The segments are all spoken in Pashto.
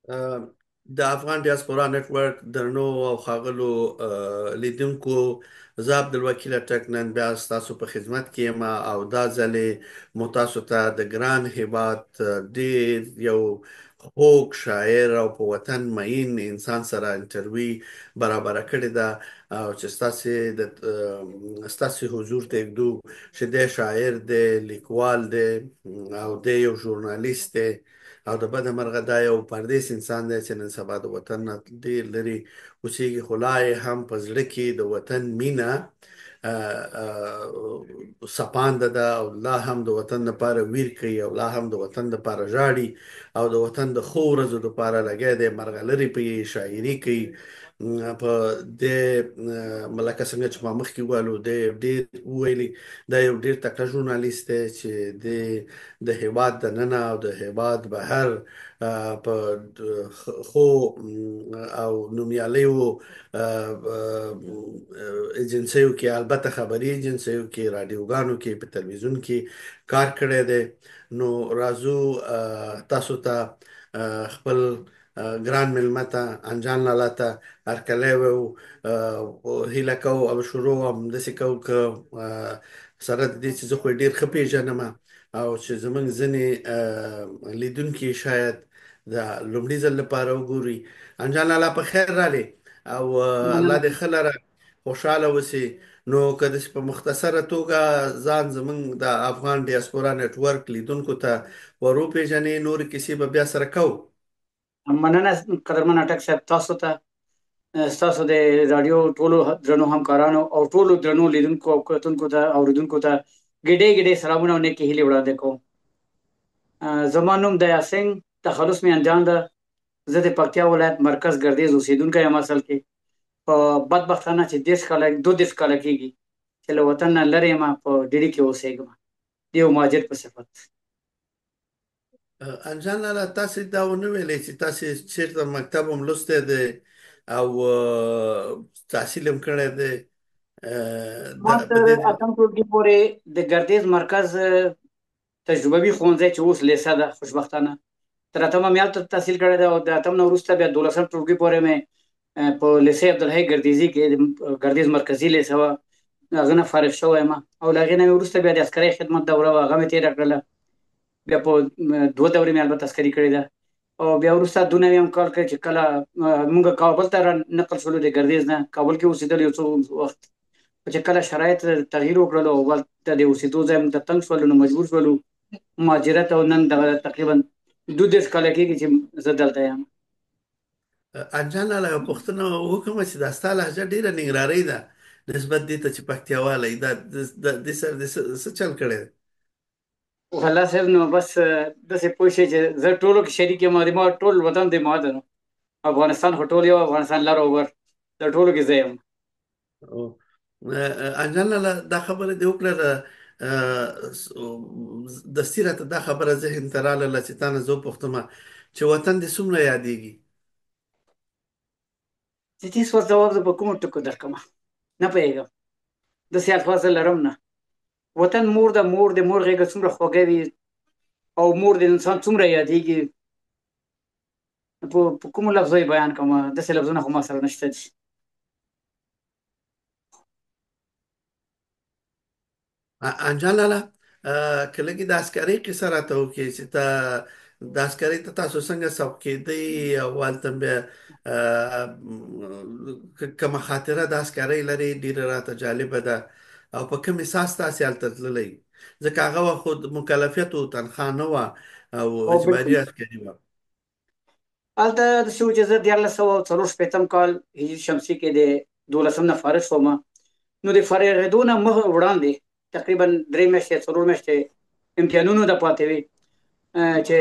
د افغان ډیاسپورا نټورک درنو او ښاغلو لیدونکو، زه عبدالوکیل اټک نن بیا ستاسو په خدمت کې یم او دا ځلې مو تاسو ته د ګران هیواد ډیر یو خوږ شاعر او په وطن مئین انسان سره انټروي برابره کړې ده او چې ستاسو د ستاسو حضور ته ږدو چې دی شاعر دی، لیکوال دی او دی یو ژورنالیست دی او د بده مرغه دا یو پردیس انسان دی چې نن سبا د وطن نه ډیر لرې اوسېږي، خو لا یې هم په زړه کې د وطن مینه څپانده ده او لا هم د وطن لپاره ویر کوي او لا هم د وطن لپاره ژاړي او د وطن د ښو ورځو لپاره لګی دی، مرغلرې پې شاعري کوي. په دې لکه څنګه چې ما مخکې وویلو، دی ډیر وویلي، دا یو ډیر تکړه ژورنالیست دی چې د هیواد دننه او د هیواد بهر په ښو او نومیالیو ایجنسیو کې، البته خبري ایجنسیو کې، رادیوګانو کې، په تلویزیون کې کار کړی دی. نو راځو تاسو ته خپل ګران مېلمه ته انجان لالا ته هرکلی وایو. هیله کوو او شروع هم داسې کوو که سره د دې چې زه خو یې ډېر ښه پېژنم او چې زمونږ ځینې لیدونکي شاید د لومړي ځل لپاره وګوري. انجان لالا په خیر رالې او الله مننه. دې ښه لره، خوشحاله اوسې. نو که داسې په مختصره توګه ځان زمونږ د افغان ډیاسپورا نټورک لیدونکو ته ور وپېژنې، نورې کیسې به بیا سره کوو. مننه قدرمن اټک صاحب، تاسو ته، ستاسو د رادیو ټولو درنو همکارانو او ټولو درنو لیدونکو او کتونکو ته، اوریدونکو ته ګډې ګډې سلامونه او نیکې هیلې وړاندې کوم. زما نوم دیا سنګ، تخلص مې انجان ده. زه د پکتیا ولایت مرکز ګردیز اوسېدونکی یم. اصل کې په بدبختانه چې 30 کاله، 32 کاله کېږي چې له وطن نه لرې یم، په ډیلي کې اوسېږم د یو مهاجر په صفت. انجان لالا، تاسو دا ونه ویلې چې تاسو چیرته مکتب هم لوستی دی او تحصیل هم کړی دی؟ ما په تر دې اتم ټولګي پورې د ګردیز مرکز تجربوي ښوونځی چې اوس لیسه ده، خوشبختانه تر اتمه مې هلته تحصیل کړی دی او د اتم نه وروسته بیا 12 ټولګي پورې مې په لیسې عبدالحی ګردیزي کې، ګردیز مرکزي لیسه وه، هغه نه فارغ شوی یم او له هغې نه مې وروسته بیا د عسکرۍ خدمت دوره وه، هغه مې تېره کړله. بیا په دوه دورې مې البته عسکري کړې ده او بیا وروسته 92 کال کې چې کله موږ کابل ته را نقل شولو، د ګردیز نه کابل کې اوسېدل یو څو وخت، چې کله شرایط تغییر وکړل او هلته د اوسېدو ځای موږ ته تنګ شولو، نو مجبور شولو مهاجرت او نن دغه تقریبا 32 کاله کېږي چې زه دلته یم. انجان لالا، یوه پوښتنه وکړم چې دا ستا لهجه ډېره ننګرهارۍ ده نسبت دې ته چې پکتیاواله یې، دا دې سره دې څه چل کړی دی؟ والله صاحب، نو بس داسې پوه شئ چې زه ټولو کې شریک یم، د ما ټول وطن د ما ده، نو افغانستان خو ټول یو افغانستان لر او بر، د ټولو کې زه یم. انجان لالا، دا خبره دې وکړه، دستي راته دا خبره ذهن ته راغله چې تا نه زه وپوښتم چې وطن دې څومره یادېږي؟ د دې سوال ځواب زه په کومو ټکو درکړم، نه پوهېږم، داسې الفاظ زه لرم نه. وطن مور ده، مور د مور غېږه څومره خوږه وي او مور د انسان څومره یادېږي، په کومو لفظو یې بیان کړم؟ داسې لفظونه خو ما سره نشته دي. انجان لالا، که لږې د عسکرۍ قصه راته وکړې چې تا د عسکرۍ ته تاسو څنګه سوق کېدئ او هلته بیا کومه خاطره د عسکرۍ لرې، ډېره راته جالبه ده، او په کوم احساس تاسې هلته تللی، ځکه هغه وخت خو مکلفیت و، تنخوا نه وه او او اجباري بالکل عسکري وه. هلته داسې و چې زه 1364 کال هجري شمسي کې د دولسم نه فارغ شوم. نو د فارغېدو نه مخ وړاندې تقریبا 3 میاشتې یا 4 میاشتې امتحانونو ته پاتې وي چې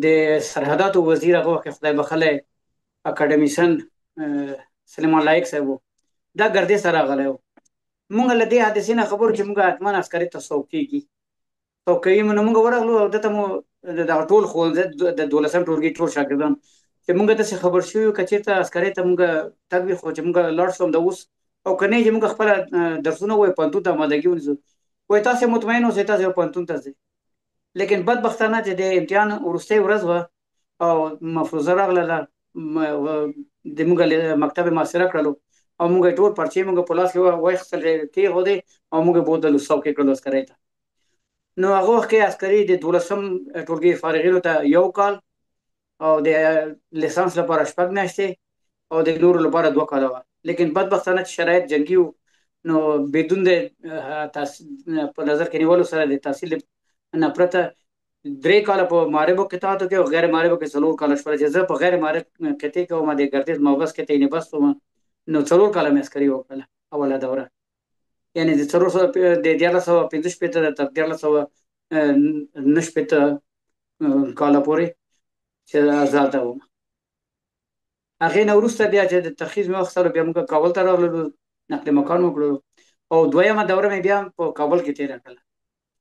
د سرحداتو وزیر هغه وخت خدای بخښلی اکاډمیسن سلیمان لایق صاحب و، دا ګردیز ته راغلی و. موږ له دې حادثې نه خبرو چې موږ حتما عسکري ته سوق کېږي، سوق کوي. نو موږ ورغلو او دته مو دغه ټول ښوونځی د دولسم ټولګي ټول شاګردان چې موږ داسې خبر شوي یو که چېرته عسکرۍ ته موږ تګ وي، خو چې موږ لاړ شو همدا اوس او که نه چې موږ خپله درسونه ووایو، پوهنتون ته آمادګي ونیسو. وایي تاسې مطمئن اوسئ، تاسې به پوهنتون ته ځئ. لیکن بدبختانه چې د امتحان وروستۍ ورځ وه، او مفروضه راغله، د موږ مکتب محاصره کړلو او موږ ټول پرچې موږ په لاس کې واخیستل، کېښودې او موږ بوتلو څوکې کړلو عسکرۍ ته. نو هغه وخت کې عسکري د دولسم ټولګي فارغینو ته یو کال او د لیسانس لپاره شپږ میاشتې او د نورو لپاره دوه کاله وه. لیکن بدبختانه چې شرایط جنګي وو، نو بدون د په نظر کې نیولو سره د تحصیل نه پرته درې کاله په معاربو قطعاتو کې او غیر معاربو کې څلور کاله شول. چې زه په غیر معارب قطعې کې وم، د ګردیز موبس کې ته بس وم، نو څلور کاله مې عسکري وکړله اوله دوره، یعنی د 400 د 1365 تر 1369 کاله پورې چې آزاده وم. هغې نه وروسته بیا چې د ترخیص مې واخیستلو، بیا موږ کابل ته راغللو، نقل مکان وکړلو او دویمه دوره مې بیا په کابل کې تېره کړله،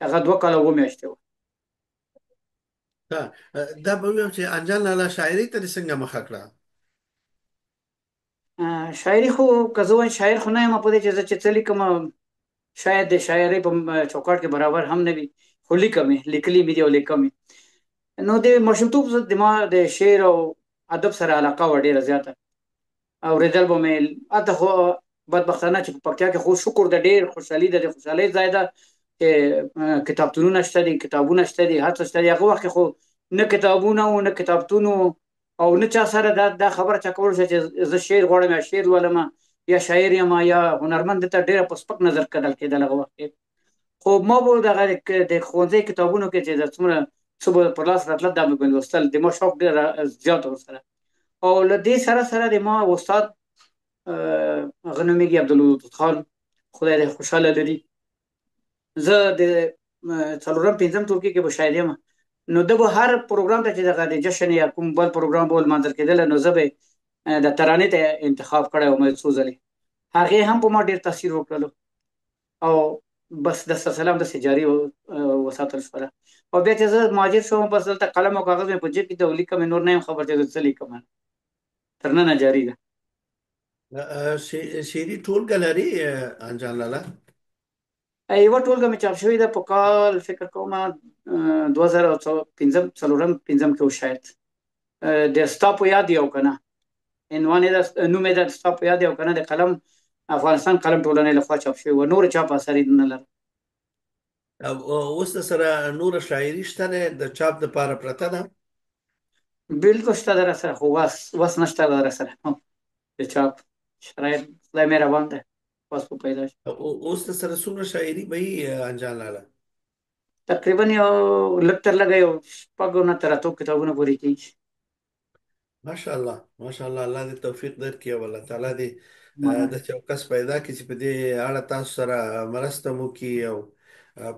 هغه دوه کاله اووه میاشتې وه. دا به ووایم چې انجان لالا شاعرۍ ته دې څنګه مخه کړه؟ شاعري خو که زه وایم شاعر خو نه یم، په دې چې زه چې څه لیکم شاید د شاعرۍ په چوکاټ کې برابر هم نه وي، خو لیکم یې، لیکلي مې دي او لیکم یې. نو د ماشومتوب د ما د شعر او ادب سره علاقه وه ډېره زیاته، اورېدل به مې. هلته خو بدبختانه چې په پکتیا کې خو شکر ده، ډېر خوشحالي ده، د خوشحالۍ ځای ده چې کتابتونونه شته دي، کتابونه شته دي، هر څه شته دي. هغه وخت کې خو نه کتابونه وو، نه کتابتون وو، او نه چا سره دا خبره چا کول شي چې زه شعر غواړم یا شعر لولم یا شاعر یم یا هنرمند، ته ډېره په سپک نظر کتل کېدل هغه وخت کې. خو ما به دغه د ښوونځي کتابونو کې چې د څومره څه به پر لاس راتله دا مې به لوستل، د ما شوق ډېر زیات ورسره. او له دې سره سره د ما استاد هغه نومېږي عبدالودود خان، خدای دې خوشحاله لري، زه د څلورم پنځم ټولګي کې به شاید یم، نو ده به هر پروګرام ته چې دغه د جشن یا کوم بل پروګرام به لمانځل کېدله، نو زه به د ترانې ته انتخاب کړی وم څو ځلې، هغې هم په ما ډېر تاثیر وکړلو او بس د سلسله همداسې جاري وساتل شوله. او بیا چې زه مهاجر شوم، بس دلته قلم او کاغذ مې په جیب کې دی او لیکم یې، نور نه یم خبر چې زه څه لیکم، تر ننه جاري ده. شعري ټولګه لري انجان لالا؟ یوه ټولګه مې چاپ شوې ده په کال فکر کوم 2005 څلورم پنځم کې و شاید، د ستا په یاد یو که نه عنوان یې ده، نوم یې ده ستا په یاد یو که نه، د قلم افغانستان قلم ټولنې لخوا چاپ شوی و، نور چاپ اثر یې نه لرم. اوس د سره نوره شاعري شته دی د چاپ دپاره پرته ده؟ بالکل شته در سره، خو وس نشته در سره د چاپ شرایط، خدای مهربان دی وس به پیدا شي. اوس د سره څومره شاعري به یي انجان لالا؟ تقریبا یو لږ تر لږه یو شپږو نه تر اتو کتابونه پورې کېږي. ماشاءالله ماشاءالله، الله دې توفیق درکړي او الله تعالی دې داسې یو کس پیدا کړي چې په دې اړه تاسو سره مرسته مو وکړي. او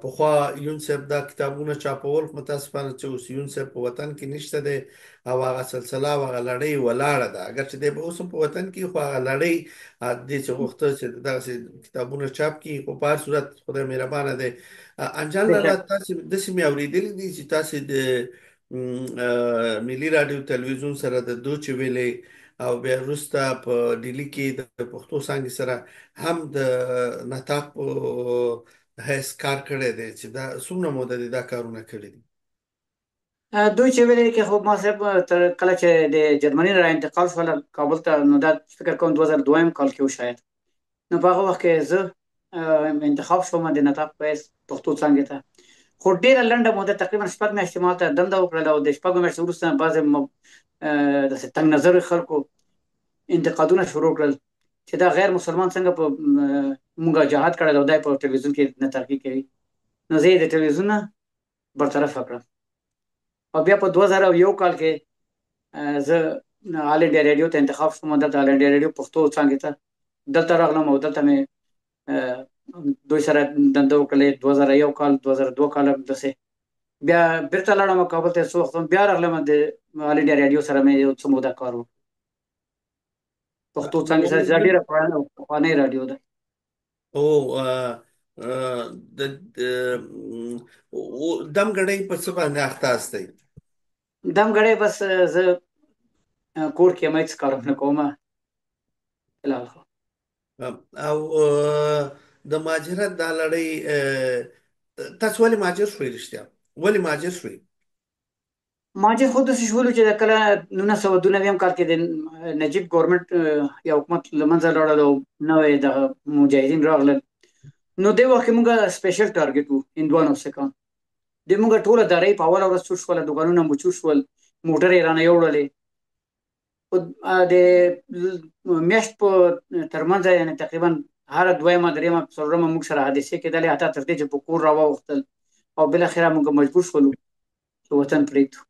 پخوا یون صاحب دا کتابونه چاپول، خو متاسفانه چې اوس یون صاحب په وطن کې نشته دی او هغه سلسله او هغه لړۍ ولاړه ده. اګر چې دی به اوس هم په وطن کې، خو هغه لړۍ دې چې غوښته چې دغسې کتابونه چاپ کړي، خو په هر صورت خدای مهربانه دی. انجان لالا، تاسې داسې مې اورېدلي دي چې تاسې د ملي راډیو تلویزیون سره د دوچې ویلې او بیا وروسته په ډیلي کې د پښتو څانګې سره هم د نطاق په حیث کار کړی دی، چې دا څومره موده دې دا کارونه کړي دي؟ دوی چې ویلې کې خو ما صاحب تر کله چې د جرمني را انتقال شول کابل ته، نو دا فکر کوم 2002 کال کې و شاید، نو په هغه وخت کې زه انتخاب شوم د نطاق په حیث پښتو څانګې ته. خو ډېره لنډه موده تقریبا شپږ میاشتې ما ته دنده وکړله او د شپږو میاشتو وروسته بعضې داسې تنګ نظر خلکو انتقادونه شروع کړل چې دا غیر مسلمان څنګه په موږ جهاد کړی او دی په تلویزیون کې نطاقي کوي. نو زه یې د تلویزیون نه برطرفه کړم او بیا په 2001 کال کې زه آل انډیا ریډیو ته انتخاب شوم. دلته آل انډیا ریډیو پښتو څانګې ته دلته راغلم او دلته مې دوی سره دنده وکړلې 2001 کال 2002 کال داسې. بیا بیرته لاړم کابل ته څو وخت، بیا راغلم د آل انډیا ریډیو سره مې یو څه موده کار وکړ پښتو څانګې سره، چې دا ډېره پخوانۍ راډیو ده. او د دم ګړۍ په څه باندې اخته یاستئ؟ دم ګړۍ بس زه کور کې یم، هېڅ کار نه کوم فلحال خو. او د مهاجرت دا لړۍ، تاسو ولې مهاجر شوئ؟ رښتیا ولې مهاجر شوئ؟ مهاجر خو داسې شولو چې د کله 1992 کال کې د نجیب ګورنمنت یا حکومت له منځه لاړل او نوی دغه مجاهدین راغلل، نو دې وخت کې موږ سپیشل ټارګټ وو، هندوان او سکان. د موږ ټوله دارۍ په اوله ورځ چور شوله، دوکانونه مو چور شول، موټر یې رانه یوړلې. خو د میاشت په ترمنځ یعنی تقریبا هره دویمه درېیمه څلورمه موږ سره حادثې کېدلې، حتی تر دې چې په کور راواوښتل او بالاخره موږ مجبور شولو چې وطن پرېږدو.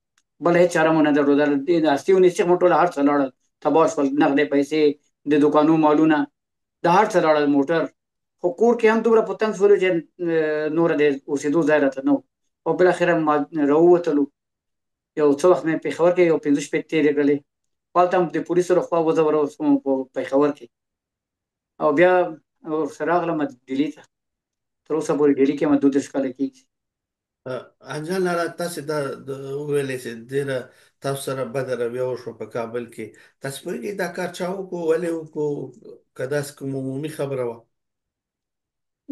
بله هېڅ چاره مو نه درلوده. د هستي او نیستي مو ټوله هر څه لاړل، تباه شول، نغدې پیسې، د دوکانو مالونه، د هر څه لاړل، موټر. خو کور کې هم دومره په تنګ شولو چې نور د اوسېدو ځای راته نه و او بالاخره ما راووتلو. یو څه وخت مې پېښور کې یو 5 شپې تېرې کړلې، هلته هم د پولیسو لخوا وځورول شوم په پېښور کې، او بیا ورسره راغلم ډیلي ته. تر اوسه پورې ډیلي کې یم، 32 کاله کېږي. انجان لالا، تاسو دا وویلې چې ډېره تاسو سره بده رویه وشوه په کابل کې، تاسو پوهېږئ دا کار چا وکړو، ولې وکړو، که داسې کوم عمومي خبره وه؟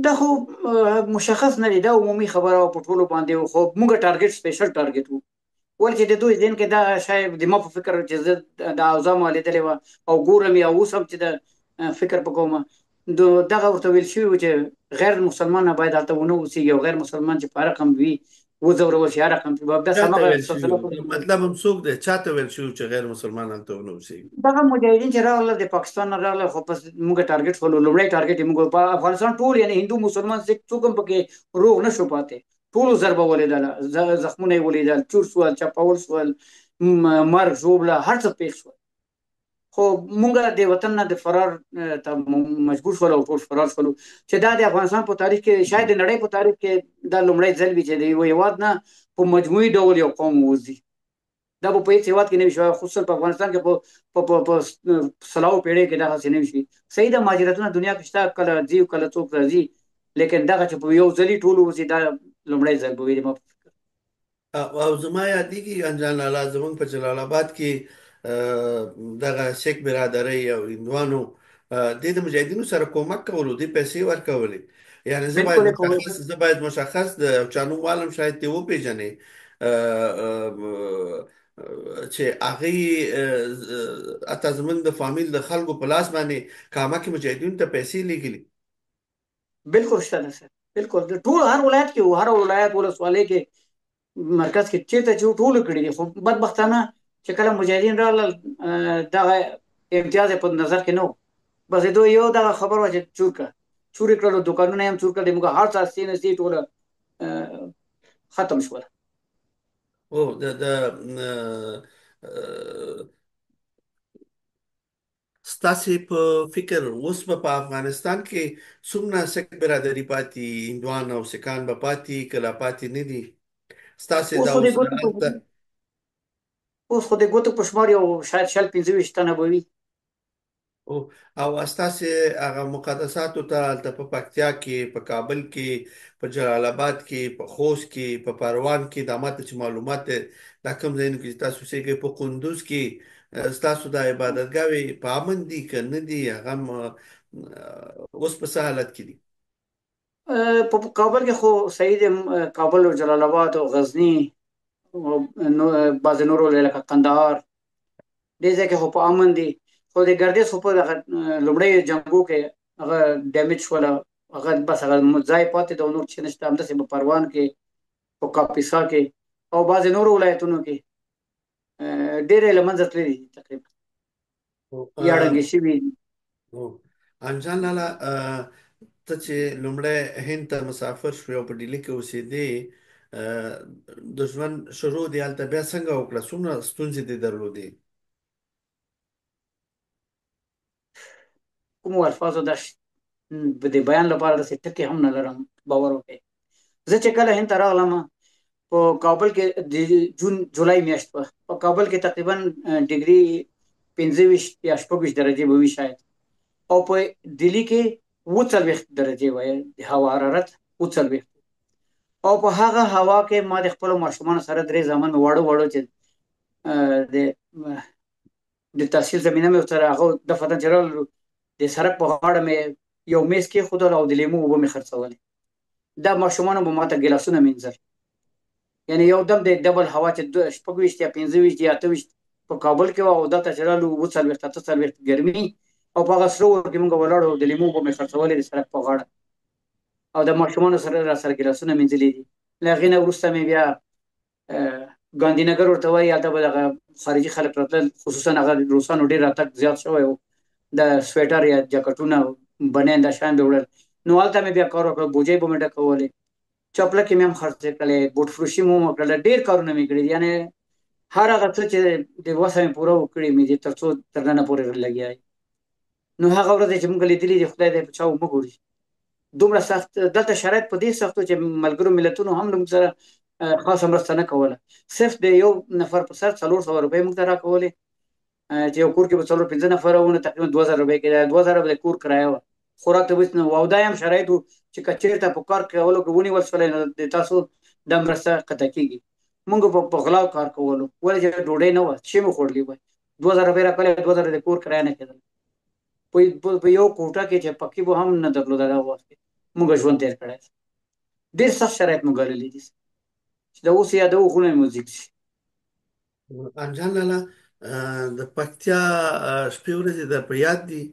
دا خو مشخص نه دی، دا عمومي خبره وه په ټولو باندې، خو موږ ټارګټ سپیشل ټارګټ وو. ولې چې د دوی ذهن کې دا شاید د ما په فکر چې زه د اوضاع ما لیدلې وه او ګورم یې او اوس هم چې د فکر په کومه دغه ورته ویل شوي وو چې غیر مسلمان نه باید هلته ونه اوسېږي او غیر مسلمان چې په هر رقم وي وځورول شي، هر رقم بس چاته هماغه ویل شوي سلسله وو؟ مطلب هم څوک دی، چاته ویل شوي چې غیر مسلمان هلته ونه اوسېږي؟ دغه مجاهدین چې راغلل د پاکستان نه راغلل، خو پس موږ ټارګټ شولو. لومړی ټارګټ یې موږ په افغانستان ټول یعنی هندو مسلمان سیک څوک هم پکې روغ نه شو پاتې، ټولو ضربه ولیدله، زخمونه یې ولیدل، چور شول، چپول شول، مرګ ژوبله هر څه پېښ شول. خو مونږ د وطن نه د فرار ته مجبور شول او ټول فرار شولو، چې دا د افغانستان په تاریخ کې شاید د نړۍ په تاریخ کې دا لومړی ځل وي چې د یو هیواد نه په مجموعي ډول یو قوم ووځي. دا به په هیڅ هیواد کې نه وي شوی، خصوصا په افغانستان کې په سلاو پیړۍ کې دغسې نه وي شوي. صحیح ده، مهاجرتونه دنیا کې شته، کله ځي او کله څوک راځي، لیکن دغه چې په یو ځلي ټول ووځي دا لومړی ځل به وي د ما په فکر. او زما یادېږي انجان لالا، زمونږ په جلال آباد کې دغه سیک برادرۍ او هندوانو دې د مجاهدینو سره کومک کولو، دې پیسې ورکولې. یعنی زه باید بالکل یې کول. مشخص زه باید مشخص د چا نوم والم، شاید ته وپېژنې، چې هغې حتی زمونږ د فامیل د خلکو په لاس باندې کامه کې مجاهدینو ته پیسې لېږلي. بالکل شته ده سر، بالکل د ټول هر ولایت کې، هر ولایت ولسوالۍ کې مرکز کې چېرته چې ټولو کړي دي. خو بدبختانه چې کله مجاهدین راغلل دغه امتیاز یې په نظر کې نه و، بس دوی یو دغه خبر وه چې چور کړه، چور یې کړلو، دوکانونه یې هم چور کړل، موږ هر څه هستې نستې ټوله ختم شول. او د د ستاسې په فکر اوس به په افغانستان کې څومره سک برادري پاتې، هندوان او سکان به پاتې که لا پاتې نه دي؟ ستاسې اوس دا خو د اوس ګوتو په هلته اوس خو د ګوتو په شمار یو شاید 20 25 تنه به وي. او ستاسې هغه مقدساتو ته هلته په پکتیا کې، په کابل کې، په جلال آباد کې، په خوست کې، په پروان کې، دا ماته چې معلومات دی دا کوم ځایونو کې چې تاسو اوسېږئ، په کندوز کې ستاسو دا عبادتګاوې په امن دي که نه دي؟ هغه هم اوس په څه حالت کې دي؟ په کابل کې خو صحیح دی، کابل او جلال آباد او غزنی او بعضې نورو لکه قندهار دې ځای کې خو په امن دي. خو د ګردیز خو په دغه لومړی جنګو کې هغه ډیمیج شوله، هغه بس هغه ځای پاتې دی او نور څه نشته. همداسې په پروان کې، په کاپیسا کې او بعضې نورو ولایتونو کې ډېر یې له منځه تللي دي تقریبا، یا ړنګې شوي دي. انجان لالا، ته چې لومړی هند ته مسافر شوې او په ډیلي کې اوسېدې، د ژوند شروع دې هلته بیا څنګه وکړه؟ څومره ستونزې دې درلودې؟ کومو الفاظو د بیان لپاره داسې ټکي هم نه لرم، باور وکړئ. زه چې کله هند ته راغلم په کابل کې د جون جولای میاشت وه، په کابل کې تقریبا ډیګري 25 یا 26 درجې به وي شاید، او په ډیلي کې 47 درجې وه د هوا حرارت، 47. او په هغه هوا کې ما د خپلو ماشومانو سره درې زامن مې واړه واړه چې د تحصیل زمینه مې ورسره هغه دفعه چې راغلو د سړک په غاړه مې یو میز کېښودل او د لیمو اوبه مې خرڅولې. دا ماشومانو به ماته ګیلاسونه مینځل. یعنی یو دم د ډبل هوا چې 26 یا 25 یا 28 په کابل کې وه او دلته چې رالو 47 48 ګرمي، او په هغه سره اور کې مونږ ولاړو، د لیمو اوبه مې خرڅولې د سړک په غاړه، او د ماشومانو سره را سره ګلاسونه مینځلي دي. له هغې نه وروسته مې بیا ګاندي نګر ورته وایي، هلته به دغه خارجي خلک راتلل، خصوصا هغه روسانو ډېر راتګ زیات شوی و، د سویټر یا جاکټونه بنیان دا شیان به وړل. نو هلته مې بیا کار وکړ، بوجۍ به مې ډکولې، چپلکې مې هم خرڅې کړلې، بوټ فروشي مې هم وکړله، ډېر کارونه مې کړي دي. یعنې هر هغه څه چې د وسه مې پوره وکړي مې دي، تر څو تر ننه پورې لګیا یم. نو هغه ورځې چې موږ لیدلې دي، خدای دې په چا ومه ګوري، دومره سخت دلته شرایط په دې سخت و چې ملګرو ملتونو هم له موږ سره خاصه مرسته نه کوله. صرف د یو نفر په سر 400 روپۍ موږ ته راکولې، چې یو کور کې به څلور پنځه نفره وو، نو تقریبا 2000 روپۍ کېده، 2000 به د کور کرایه وه، خوراک ته هېڅ نه وو. او دا هم شرایط وو چې که چېرته په کار کولو کې ونیول شولې نو د تاسو دا مرسته قطع کېږي. موږ په غلا کار کولو، ولې چې ډوډۍ نه وه، څه مو خوړلې وای، 2000 روپۍ راکولې، 2000 د کور کرایه نه کېدله. په یو کوټه کې چې پکې به هم نه درلوده هغه وخت کې موږ ژوند تېر کړی. ډېر سخت شرایط مو ګاللي دي چې د اوس یادوو غرونه مو ځیږ شي. انجان لالا، د پکتیا شپې ورځې در په یاد دي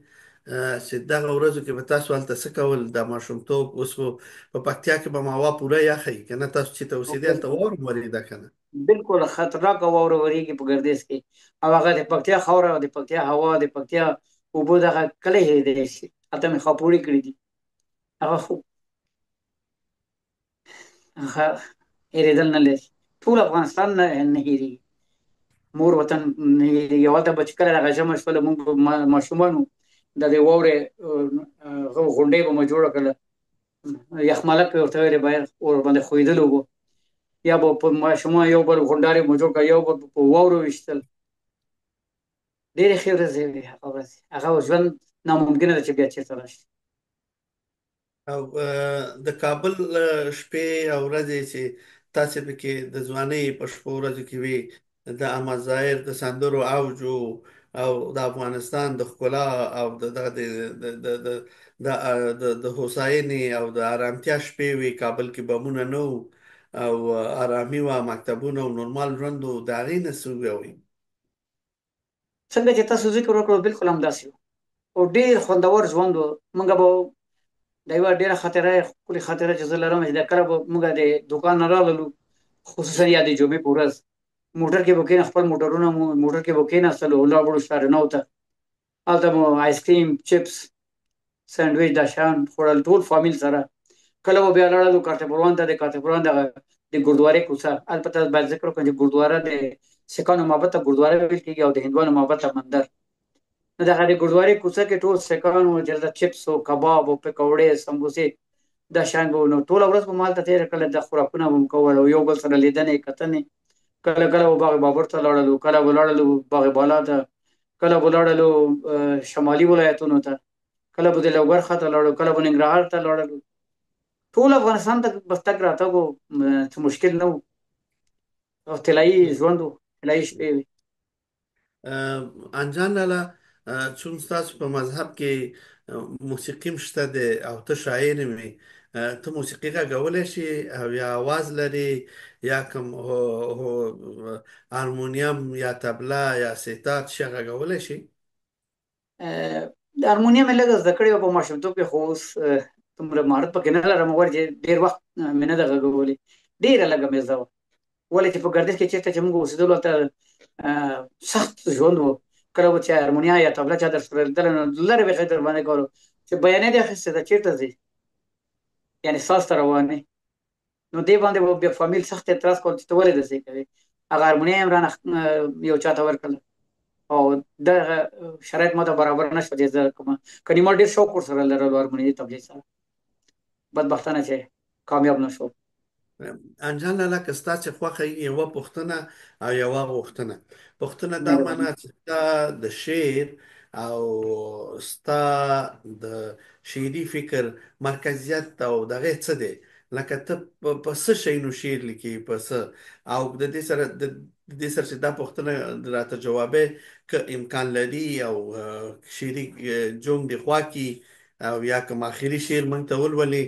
چې دغه ورځو کې به تاسو هلته څه کول؟ د ماشومتوب اوس خو په پکتیا کې به هوا پوره یخه وي که نه؟ تاسو چې ته اوسېدې هلته واوره هم ورېده که نه؟ بالکل خطرناکه واوره ورېږي په ګردیز کې، او هغه د پکتیا خاوره او د پکتیا هوا د پکتیا اوبه دغه کله هېرېدلی شي. هلته مې خاپوړې کړې دي، هغه خو هغه هېرېدل نه لري. ټول افغانستان نه هېرېږي، مور وطن نه هېرېږي. او هلته به چې کله دغه ژمی شوله، موږ به ماشومان وو، د دې واورې غونډۍ به مو جوړه کړله، یخملک به ورته ویلې، باید ورباندې ښویېدلو وو، یا به په ماشومان یو بل غونډارې مو جوړ کړه، یو بل په واورو ویشتل. ډېرې ښې ورځې وې هغه ورځې، هغه ژوند ناممکنه ده چې بیا چېرته راشي. او د کابل شپې او ورځې چې تاسې پکې د ځوانۍ په شپو ورځو کې وي، د احمد ظاهر د سندرو اوج او د افغانستان د ښکلا او د دغه د د د د هوساینې او د ارامتیا شپې وي، کابل کې بمونه نه وو او ارامي وه، مکتبونه او نورمال ژوند و، د هغې نه څه ووایي؟ څنګه چې تاسو ذکر وکړو بالکل همداسې وو او ډېر خوندور ژوند و. موږ به د یوه ډېره خاطره، ښکلې خاطره چې زه لرم، چې د کله به موږ د دوکان نه راغلو، خصوصا یا د جمعې په ورځ موټر کې به کښېنه، خپل موټرونه مو موټر کې به کښېناستلو او لاړ به شارنو ته، هلته مو آیسکریم، چپس، سانډویچ دا شیان خوړل ټول فامیل سره. کله به بیا لاړلو کارته پروان ته، د کارته پروان دغه د ګردوارې کوڅه، البته باید ذکر وکړم چې ګردواره د سکانو معبد ته ګردواره ویل کېږي او د هندوانو معبد ته مندر. نو دغه د ګردوارې کوڅه کې ټول سکان وو چې هلته چپس او کباب او پکوړې، سمبوسې دا شیان به وو. نو ټوله ورځ به مو هلته تېره کړله، دا خوراکونه به مو کول او یو بل سره لیدنې کتنې. کله کله به باغ بابر ته لاړلو، کله به لاړلو باغ بالا ته، کله به لاړلو شمالي ولایتونو ته، کله به د لوګر خواته لاړو، کله به ننګرهار ته لاړلو. ټول افغانستان ته بس تګ راتګ و، څه مشکل نه و، او طلایي ژوند و، طلایي شپې وې. انجان لالا، چون ستاسو په مذهب کې موسیقي هم شته دی او ته شاعر هم یې، ته موسیقي غږولی شي او یا اواز لري یا کوم هارمونیم یا تبله یا سیتار څه شی غږولی شي؟ د هارمونیم مې لږه زده کړې وه په ماشومتوب کې، خو اوس دومره مهارت پکې نه لرم، ولې چې ډېر وخت مې نه ده غږولې، ډېره لږه مې زده وه. ولې چې په ګردیز کې چېرته چې موږ اوسېدلو هلته سخت ژوند و، کله به چې هارمونیا یا تبله چا در سره لیدله نو لرې به یې غږ در باندې کولو چې بیانې دې اخیستې ده چېرته ځې، یعنې ساز ته روان یې. نو دې باندې به بیا فامیل سخت اعتراض کول چې ته ولې داسې کوې. هغه هارمونیا یې هم رانه یو چاته ورکړله او دغه شرایط ماته برابر نه شو چې زه کومه کني ما ډېر شوق ورسره لرلو هارمونیې تبلې سره، بدبختانه چې کامیاب نه شوم. انجان لالا، که ستا چې خوښه وي یوه پوښتنه او یوه غوښتنه. پوښتنه دا معنا چې ستا د شعر او ستا د شعري فکر مرکزیت او دغه څه دی، لکه ته په څه شیانو شعر لیکې په څه، او د دې سره د دې سره چې دا پوښتنه راته جوابې که امکان لري او شعري جونګ دی خوا کی او یا کوم اخري شعر موږ ته ولولې،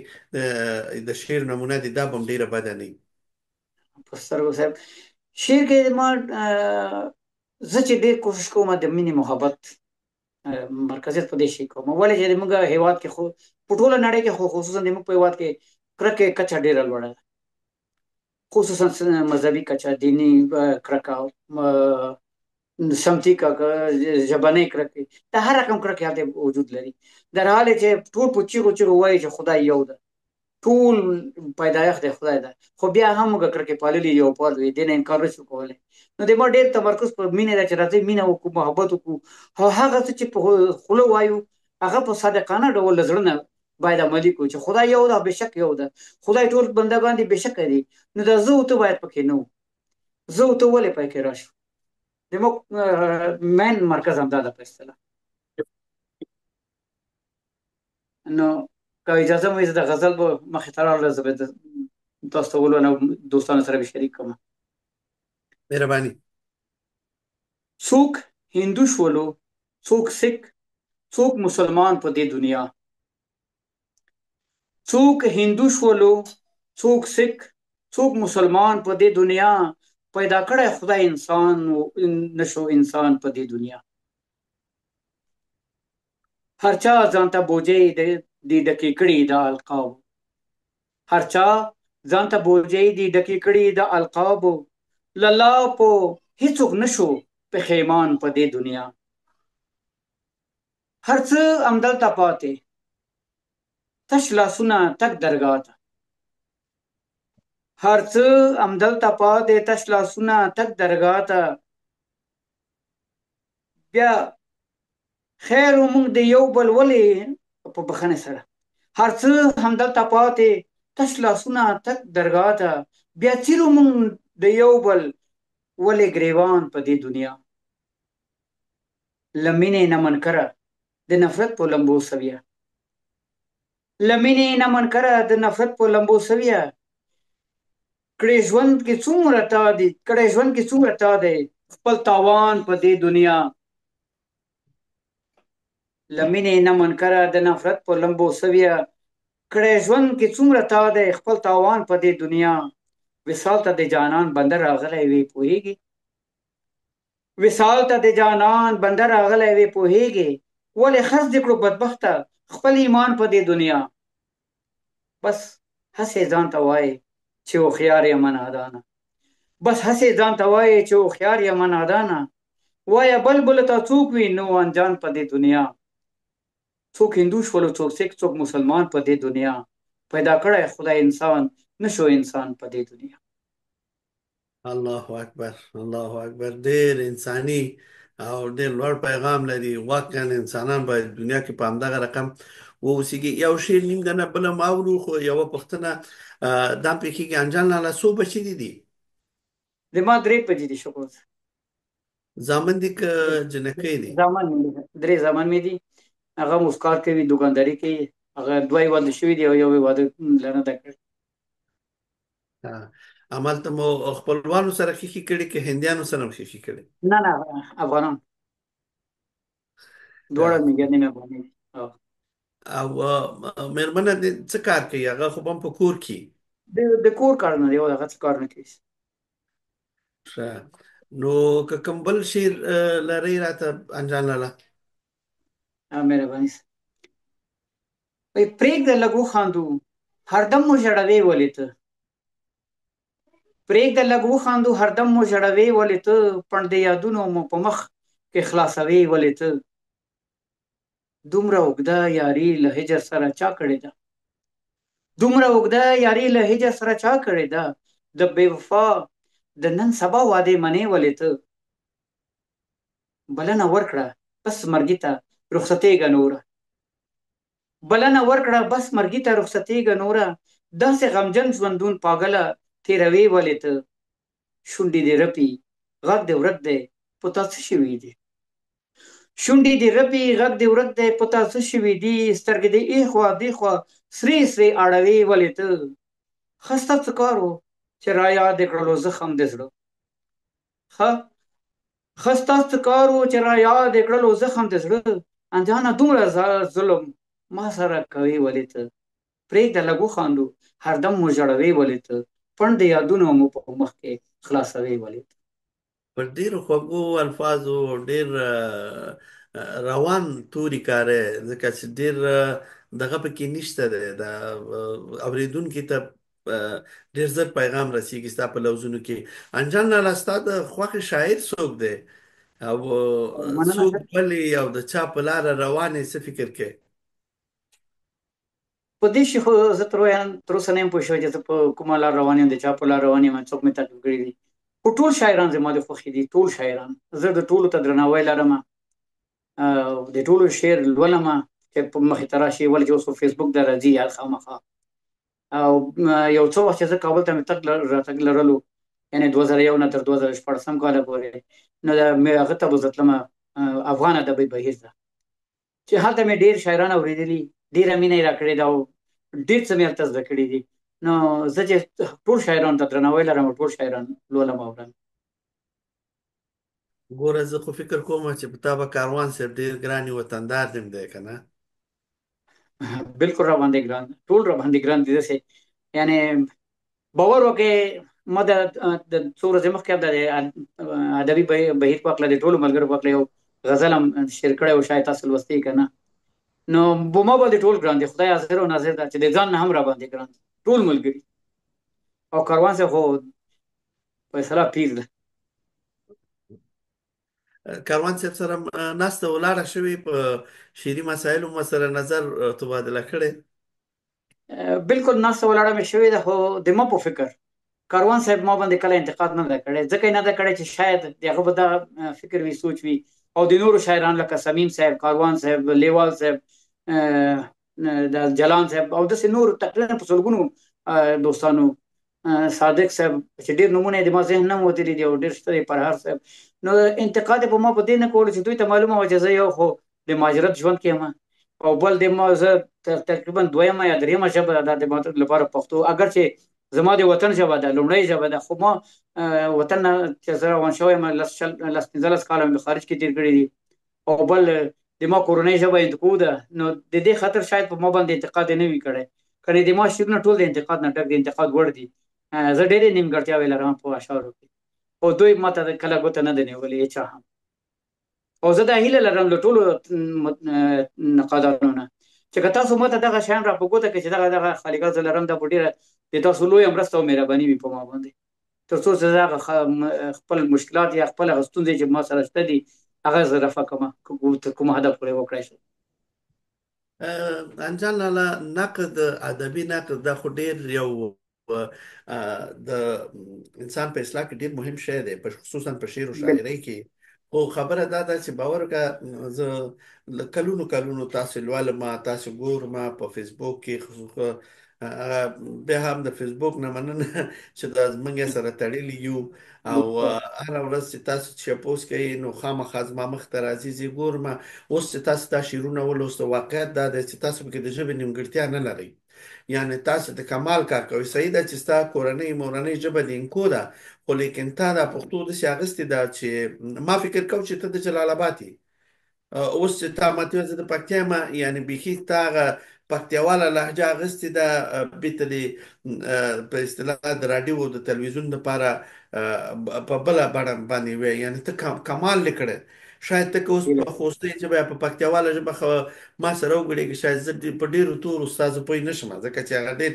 د شعر نمونه دې، دا به هم ډېره بده نه وي. په سترګو صاحب شعر کې ما زه چې ډېر کوشش کوم د مینې محبت مرکزیت په دې شي کوم، ولې چې موږ هیواد کې خو په ټوله نړۍ کې خو خصوصا د موږ په هیواد کې کرکې کچه ډېره لوړه ده، خصوصا مذهبي کچه، دیني کرکه، سمتي کرکه، ژبنۍ کرکې، دا هر رقم کرکې هلته وجود لري. در حال چې ټول په چیغو چیغو وایي چې خدای یو ده، ټول پیدایښت دی خدای ده، خو بیا هم موږ کرکې پاللي یو پالو یې، دې نه انکار نشو کولی. نو د ما ډېر تمرکز په مینه ده چې راځئ مینه وکړو، محبت وکړو، او هغه څه چې په خوله وایو هغه په صادقانه ډول له زړه نه باید عملي کړو چې خدای یو ده، بېشک یو ده، خدای ټول بندګان دي، بېشکه دي. نو دا زه او ته باید پکې نه وو، زه او ته ولې پکې راشو؟ د موږ مین مرکز همدا ده په اصطلاح. نو که اجازه مو وي زه د غزل به مخې ته راوړم، زه به تاسو ته ولولم، دوستانو سره به شریک کړم. مهرباني. څوک هندو شولو، څوک سیک، څوک مسلمان په دې دنیا، څوک هندو شولو، څوک سیک، څوک مسلمان په دې دنیا، پیدا کړی خدای انسان نشو انسان په دې دنیا. هر چا ځان ته بوجۍ دي ډکې کړي د القابو، هر چا ځان ته بوجۍ دي ډکې کړي د القابو، له لاپو هیڅوک نشو پښیمان په دې دنیا. هر څه همدلته پاتې، تش لاسونه تک درګاه ته، هر څه همدلته پاتې، تش لاسونه تک درګاه ته. بیا خیر موږ د یو بل ولې په بخښنې سره، هر څه همدلته پاتې، تش لاسونه تک درګاه ته، بیا څیرو موږ د یو بل ولې ګریوان په دې دنیا. له مینې نه منکره د نفرت په لمبو سویه، له مینې نه منکره د نفرت په لمبو سویه، کړې ژوند کې څومره تا دی، کړې ژوند کې څومره تا دی خپل تاوان په دې دنیا. له مینې نه منکره د نفرت په لمبو سویه، کړې ژوند کې څومره تا دی خپل تاوان په دې دنیا. وصال ته د جانان بنده راغلی وي پوهېږي، وصال ته د جانان بنده راغلی وي پوهېږي، ولې خرڅ دې کړو بدبخته خپل ایمان په دې دنیا. بس هسې ځان ته وایې چې هوښیار یم نادانه، بس هسې ځان ته وایې چې هوښیار یم نادانه، وایه بل بل ته څوک وي نو انجان په دې دنیا. څوک هندو شولو، څوک سیک، څوک مسلمان په دې دنیا، پیدا کړی خدای انسان نشو انسان په دې دنیا. الله اکبر، الله اکبر. ډېر انساني او ډېر لوړ پیغام لري. واقعا انسانان باید دنیا کې په همدغه رقم واوسېږي. یو شعر نیم دنه بل هم اورو، خو یوه پوښتنه دا پېښېږي، انجان لالا څو بچي دي دي؟ د ما درې بچي دي شکر. زامن دي که جنکۍ دي؟ زامن مې دي، درې زامن مې دي. هغه اوس کار کوي، دوکانداري کوي. هغه دوه یې واده شوي دي او یو یې واده لا نه ده کړې. همالته مو خپلوانو سره ښیښې کړي که هندیانو سره هم ښیښې کړي؟ نه نه، افغانان دواړه مې ګرنې مې افغاني دي. او مېرمنه دې څه کار کوي؟ هغه خو به هم په کور کې. د کور کار نه دی، هغه څه کار نه کوي. ښه، نو که کوم بل شعر لرئ راته انجان لالا؟ مهرباني. پرېږده لږ وخاندو، هردم مو ژړوې ولې ته، پرېږده لږ وخاندو، هردم مو ژړوې ولې ته، پڼدې یادونو مو په مخ کې خلاصوې ولې ته، دومره اوږده یاري له هجر سره چا کړې ده، دومره اوږده یاري له هجر سره چا کړې ده، د بې وفا د نن سبا وعدې منې ولې ته، بلنه ورکړه بس مرګي ته رخصتېږه نوره، بلنه ورکړه بس مرګي ته رخصتېږه نوره، داسې غمجن ژوندون پاګله تېروې ولې ته، شونډې دې رپي غږ دې ورک دی په تا څه شوي دي، شونډې دې رپي غږ دې ورک دی په تا څه شوي دي، سترګې دې ایخوا دیخوا سرې سرې اړوې ولې ته، ښه ستا څه کار و چې را یاد دې کړلو زخم د زړه، ښه ستا څه کار و چې را یاد دې کړلو زخم د زړه، انجانه دومره ظلم ما سره کوې ولې ته، پرېږده لږ وخاندو هردم مو ژړوې ولې ته، پنډ یادونه مو په مخ کې خلاصوي ولید. په ډیرو خوږو الفاظو، ډیر روان توري کاری، ځکه چې ډیر دغه پکې نشته دی، د اوریدونکي ته ډیر زر پیغام رسیږي ستا په لوزونو کې. انجان لالا، ستا د خوښې شاعر څوک دی او مننه څوک صاحب. بلی او د چا په لاره روان یې، څه فکر کوې؟ په دې شي خو زه تر اوسه نه یم پوه شوی چې زه په کومه لار روان یم، د چا په لار روان یم، څوک مې تعقیب کړي دي. خو ټول شاعران زما د خوښې دي، ټول شاعران، زه د ټولو ته درناوی لرم، د ټولو شعر لولم چې په مخې ته راشي، ولې چې اوس خو فیسبوک ته راځي هر خامخا. او یو څه وخت چې زه کابل ته مې تګ راتګ لرلو، یعنې 2001 نه تر 2016 کاله پورې، نو مې هغه ته به زه تلم، افغان ادبي بهیر ته، چې هلته مې ډېر شاعران اورېدلي، ډېره مینه یې راکړې ده او ډېر څه مې هلته زده کړي دي. نو زه چې ټول شاعرانو ته درناوی لرم او ټول شاعران لولم او اورم. ګوره، زه خو فکر کوم چې په تا به کاروان صاحب ډېر ګران وطندار دیم دی که نه؟ بالکل را باندې ګران، ټول را باندې ګران دي. داسې یعنې باور وکړئ، ما د څو ورځې مخکې هم د ادبي بهیر په هکله د ټولو ملګرو په هکله یو غزل هم شعر کړی و، شاید تاسو لوستی که نه. نو په ما باندې ټول ګران دي، خدای حاضر او ناظر ده چې د ځان نه هم را باندې ګران دي ټول ملګري. او کاروان صاحب خو په اصطلاح پیر ده. کاروان صاحب سره ناسته ولاړه شوې، په شعري مسایلو مو سره نظر تبادله کړی؟ بالکل ناسته ولاړه مې شوې ده، خو د ما په فکر کاروان صاحب ما باندې کله انتقاد نه ده کړی، ځکه یې نه ده کړی چې شاید د هغه به دا فکر وي، سوچ وي، او د نورو شاعرانو لکه صمیم صاحب، کاروان صاحب، لیوال صاحب، د جلان صاحب او داسې نور تقریبا په سلګونو دوستانو، صادق صاحب چې ډېر نومونه یې د ما ذهن نه وتلي دي او ډېر شته دی، پرهر صاحب. نو انتقاد یې په ما په دې نه کولو چې دوی ته معلومه وه چې زه یو خو د مهاجرت ژوند کې یم، او بل د ما زه تقریبا دویمه یا درېیمه ژبه ده د ما لپاره پښتو، اګر چې زما د وطن ژبه ده، لومړۍ ژبه ده، خو ما وطن نه چې زه روان شوی یم لس شل لس پنځلس کاله مې خارج کې تېر کړي دي، او بل د ما کورنۍ ژبه هندکو ده، نو د دې خاطر شاید په ما باندې انتقاد یې نه وي کړی. کنې د ما شعرونه ټول د انتقاد نه ډک دي، انتقاد وړ دي. زه ډېرې نیمګړتیاوې لرم په اشعارو کې، خو دوی ما ته کله ګوته نه ده نیولې هېچا هم. او زه دا هیله لرم له ټولو نقادانو نه چې که تاسو ما ته دغه شیان را په ګوته کړئ چې دغه دغه خالیګاه زه لرم، دا به ډېره د تاسو لویه مرسته او مهرباني وي په ما باندې، تر څو چې زه هغه خپل مشکلات یا خپل هغه ستونزې چې ما سره شته دي هغه زه رفع کړم، تر کومه هده پورې وکړای شم. انجان لالا، نقد، ادبي نقد دا خو ډېر یو د انسان په اصلاح کې ډیر مهم شی دی، په خصوصا په شعر او شاعرۍ کې. خو خبره دا ده چې باور وکړه، زه له کلونو کلونو تاسو لولم، تاسو ګورم په فیسبوک کې، خصوصا هغه بیا هم د فیسبوک نه مننه چې دا زمونږ سره تړلي یو، او هره ورځ چې تاسو چې پوسټ کوئ نو خامخا زما مخ ته راځي، زه ګورم. اوس چې تاسو دا شعرونه ولوسته، واقعیت دا دی چې تاسو پکې د ژبې نیمګړتیا نه لرئ، یعنی تاسو د کمال کار کوئ. صحیح ده چې ستا کورنۍ مورنۍ ژبه د هندکو ده، خو لیکن تا دا پښتو داسې اخیستې ده چې ما فکر کوم چې ته د جلال آباد یې. اوس چې تا ماته وویل زه د پکتیا یم، یعنی بیخي تا هغه پکتیاواله لهجه اخیستې ده، بیرته دې په اصطلاح د راډیو او د تلویزیون دپاره په بله بڼه باندې وایي، یعنی ته کمال دې کړی. شاید ته که اوس په خوستۍ ژبه یا په پکتیاواله ژبه ما سره وګړېږې، شاید زه په ډېرو تورو ستا زه پوه نه شم، ځکه چې هغه ډېر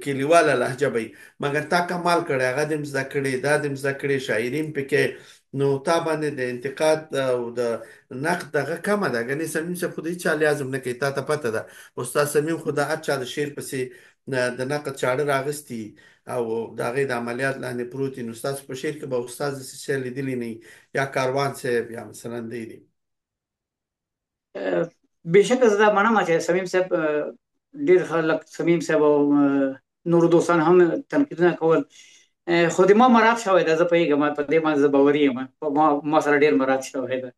کلیواله لهجه به وي، مګر تا کمال کړی، هغه دې هم زده کړې، دا دې هم زده کړې، شاعري هم پکې، نو تا باندې د انتقاد او د نقد دغه کمه ده. ګنې صمیم صاحب خو د هیچا لحاظ هم نه کوي، تا ته پته ده استاد صمیم خو د هر چا د شعر پسې د نقد چاړه راغستي او د هغې د عملیات لاندې پروت دي، نو ستاسو په شعر کې به استاد داسې شی لیدلی نه وي، یا کاروان صاحب یا مثلا دی دي. بېشکه زه دا منم چې صمیم صاحب ډېر خلک، صمیم صاحب او نورو دوستان هم تنقیدونه کول، خو د ما مراد شوی ده، زه پوهېږم، په دې باندې زه باوري یم، ما سره ډېر مراد شوی ده.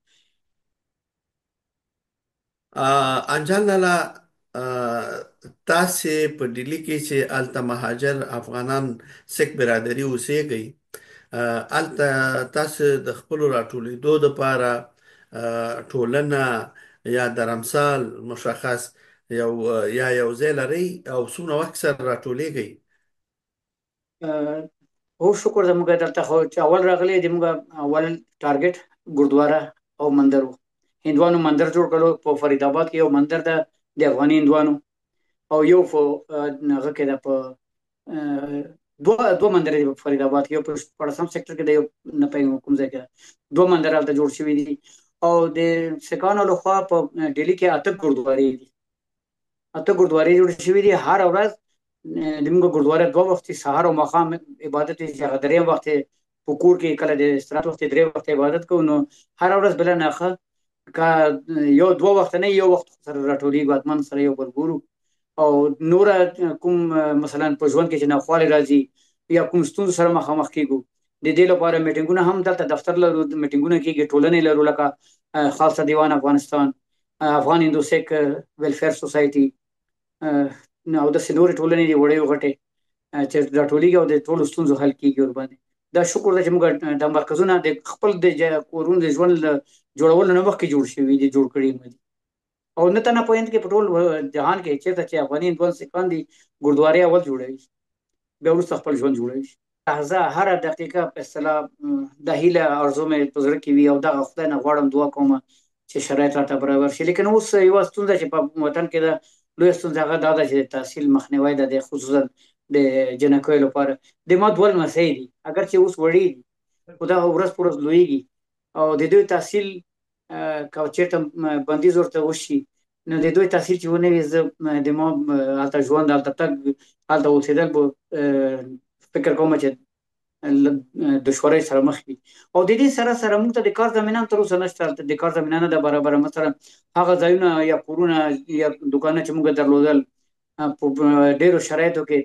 انجان لالا، تاسې په ډیلي کې چې هلته مهاجر افغانان سیک برادري اوسېږئ، هلته تاسې د خپلو راټولېدو دپاره ټولنه یا درمسال مشخص یو یا یو ځای لرئ او څومره وخت سره راټولېږئ؟ هو شکر ده، موږ دلته خو چې اول راغلي د موږ اول ټارګټ ګردواره او مندر وو. هندوانو مندر جوړ کړو په فرید آباد کې، یو مندر ده د افغاني هندوانو او یو په هغه کې ده، په دوه دوه مندر دي په فرید آباد کې، یو په 16 سېکټر کې دی، یو نه پوهېږم کوم ځای کې ده. دوه مندر هلته جوړ شوي دي. او د سکانو لخوا په ډیلي کې اته ګردوارې دي، اته ګردوارې جوړې شوې دي. هره ورځ د موږ ګردواره دوه وخت سهار او ماښام عبادت وي، چې هغه دریم وخت په کور کې کله د استراحت وخت درې وخت عبادت کوو. نو هره ورځ بله ناخه که یو دوه وخت نه، یو وخت سره راټولېږو، حتما سره یو بل ګورو. او نور کوم مثلا په ژوند کې چې ناخوالې راځي یا کوم ستونزو سره مخامخ کېږو، د دې لپاره میټینګونه هم دلته دفتر لرو، میټینګونه کېږي، ټولنې لرو لکه خالصه دیوان افغانستان، افغان هندو سیک ویلفیر سوسایټي او داسې نورې ټولنې دي وړې او غټې چې راټولېږي او د ټولو ستونزو حل کېږي ورباندې. دا شکر ده چې موږ دا مرکزونه د خپل د کورونو د ژوند له جوړولو نه مخکې جوړ شوي دي، جوړ کړي مو دي. او نه تنها په هند کې، په ټول جهان کې چېرته چې افغاني هندوان سیکان دي ګردوارې اول جوړوي، بیا وروسته خپل ژوند جوړوي. لحظه هره دقیقه په اصطلاح د هیله ارزو مې په زړه کې وي او دغه خدای نه غواړم، دعا کوم چې شرایط راته برابر شي. لیکن اوس یوه ستونزه چې په وطن کې ده، لویه ستونزه هغه دا ده چې د تحصیل مخنیوی ده، د خصوصا د جنکیو لپاره. د ما دوه لمسۍ دي، اګر چې اوس وړې دي خو دا ورځ په ورځ لویږي او د دوی تحصیل که چېرته بندیز ورته وشي نو د دوی تحصیل چې ونه وي، زه د ما هلته ژوند، هلته تګ، هلته اوسېدل به فکر کوم چې دشوارۍ سره مخ وي. او د دې سره سره موږ ته د کار زمینه هم تر اوسه نشته، هلته د کار زمینه نه ده برابره. مثلا هغه ځایونه یا کورونه یا دوکانونه چې موږ درلودل په ډېرو شرایطو کې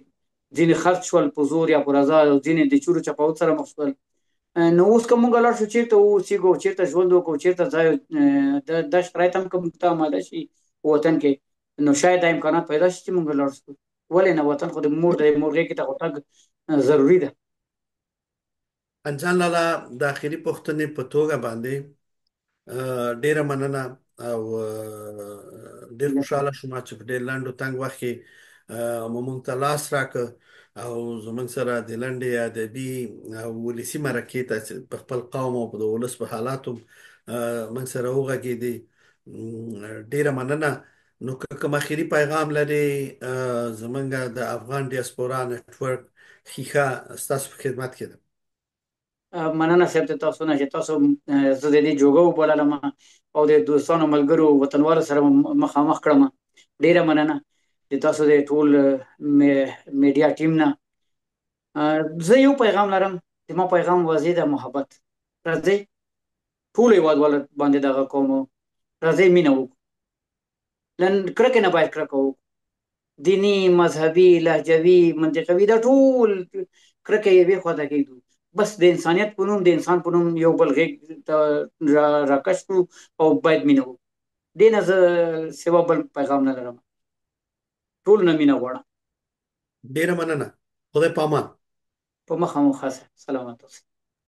ځینې خرڅ شول په زور یا په رضا، او ځینې د چورو چپاو سره مخ شول. نو اوس که موږ لاړ شو چېرته واوسېږو، چېرته ژوند وکړو، چېرته ځای، دا شرایط هم که موږ ته آماده شي په وطن کې، نو شاید دا امکانات پیدا شي چې موږ لاړ شو. ولې نه، وطن خو د مور د مور غېږې ته خو تګ ضروري ده. انجان لالا، د اخري پوښتنې په توګه باندې ډیره مننه او ډیر خوشاله شوم چې په ډیر لنډو تنګ وخت کې مو موږ ته لاس راکړ او زموږ سره د لنډې ادبي او ولسي مرکې ته په خپل قوم او په د ولس په حالاتو موږ سره وغږېدې. ډیره مننه. نو که کوم اخري پیغام لري، زمونږ د افغان ډیاسپورا نټورک ښیښه ستاسو په خدمت کې ده. مننه صاحب د تاسو نه چې تاسو زه د دې جوګه وبللم او د دوستانو، ملګرو، وطنوالو سره مخامخ کړم. ډیره مننه د تاسو د ټول میډیا ټیم نه. زه یو پیغام لرم، د ما پیغام واضح ده، محبت. راځئ ټول هیوادوالو باندې دغه کوم، راځئ مینه وکړو، لن کرکه نه باید کرکه وکړو. دیني، مذهبي، لهجوي، منطقوي دا ټول کرکه یوې خواته کېږدو، بس د انسانیت په نوم، د انسان په نوم یو بل غېږ ته راکش کړو او باید مینه وکړو. دې نه زه سوا بل پیغام نه لرم، ټول نه مینه غواړم. ډیره مننه، خدای پامان. په مخه مو ښه، سلامت اوسئ.